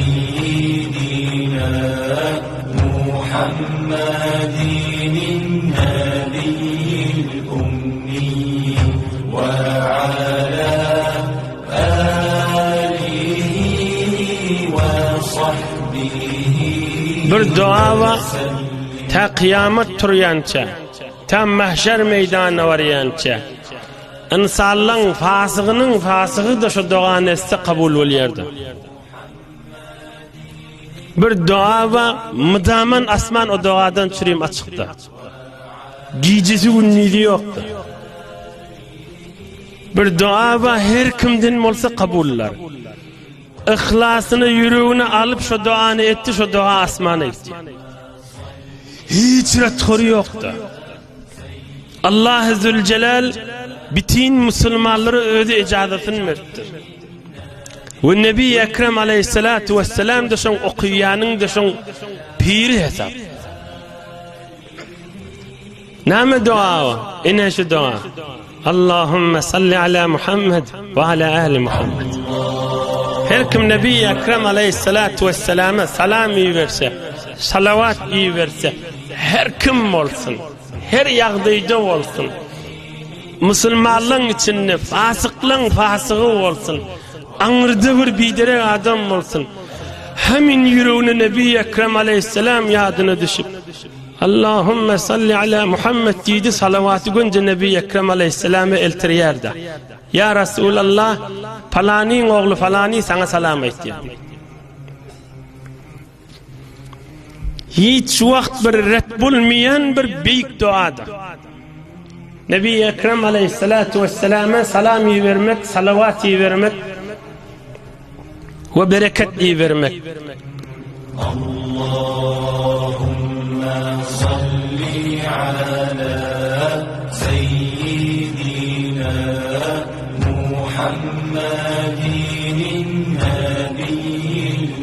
Seýýidina Muhammedin nebiyyil ummi ve ala alihi ve sahbihi Bir doga bar, tä kyýamat turýança, tä mahşer meýdanyna barýança, Ynsanlaň fasygynyň fasygy-da şo dogany etse kabul bolýardy. Bir doga bar, mydaman asman o dogadan çürim açykda. Gijesi gündizi ýokdy. Bir doga bar, her kimden bolsa kabullar. Yhlasyny ýüregine alyp şo dogany etdi, şo doga asmana gitdi. Hiç rethory ýokdy. Allahy Züljelal bitin musulmanlara özi ejazatyny beripdir. We Nebi Ekrem aleyhissalatu vesselam da şoň okuýanyň da şoň piri hesap. Näme dua o? Ine şu dua. Allahümme salli ala Muhammed ve ala ali Muhammed. Her kim Nebi Ekrem aleyhissalatu vesselama salam iberse, salavat iberse, Her kim bolsun, her ýagdaýda bolsun, musulmanlaryň içinde fasyklaryň fasygy bolsun, aňyrda bir biderek adam bolsun, hemin ýüregine Nebi Ekrem aleyhisselam ýadyna düşüp, Allahümme salli ala Muhammed diýdi, salawaty gönje Nebi Ekrem aleyhisselama eltirýärdi. Ýa Rasulallah, palanyň ogly falany saňa salam aýtýar. Hiç wagt bir ret bolmaýan bir beýik duadyr. Nebi Ekrem aleyhissalatu vesselama salam ibermek, salawat ibermek we bereket ibermek. Allahümme salli ala seyyidina Muhammedin nebiyyil